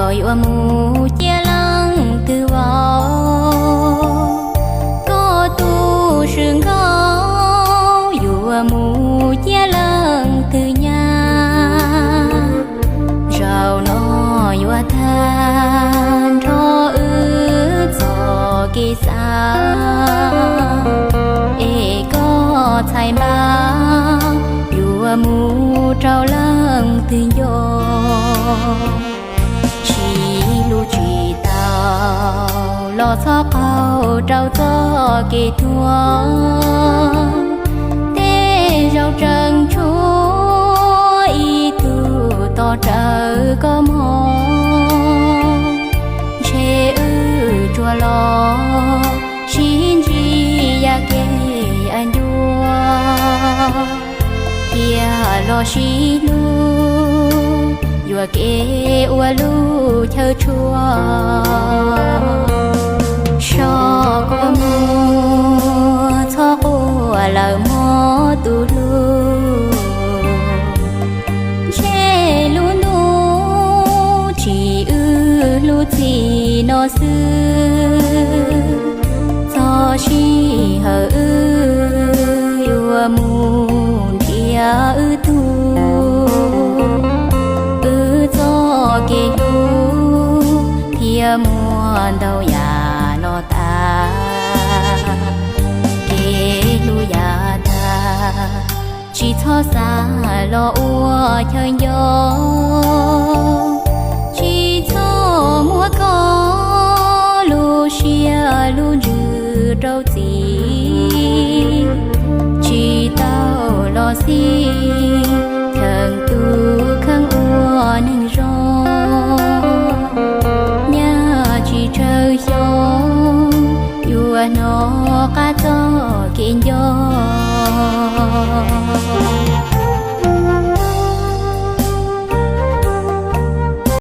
Yuav mus cia leej twg vauv, koj tus swm nkauj yuav mus cia leej twg nyab. Zaum no yuav tag nrho wb txoj kev xav, es koj txhais npab yuav mus rau leej twg nco. Siv lus tsis tau los txhob qaug rau txoj kev tuag. Tej zaum tseem tshuav ib tug tos rawv koj mog. Ntshe wb tsuas los sib ntsib yav kev ncua, thiaj los sib hlub yuam kev ua lub chaw tshua. Soj kua muag txhob quaj lawm mog tus hlub. Ntshe lub ntuj tsim wb lub txim no xwb. Txog sij hawm wb yuav mus nrhiav wb tug, wb txoj kev hlub thiaj muaj ntau yam los tas. Kev hlub yav tag tsis txhob xav los ua chaw nco. Tsis txhob muab koj lub siab lub ntsws rau txim. Tsis tau los xij cheem tus kheej ua neeg zoo. Nyaj tsis tsawg xyoo yuav hnov qab txoj kev nco.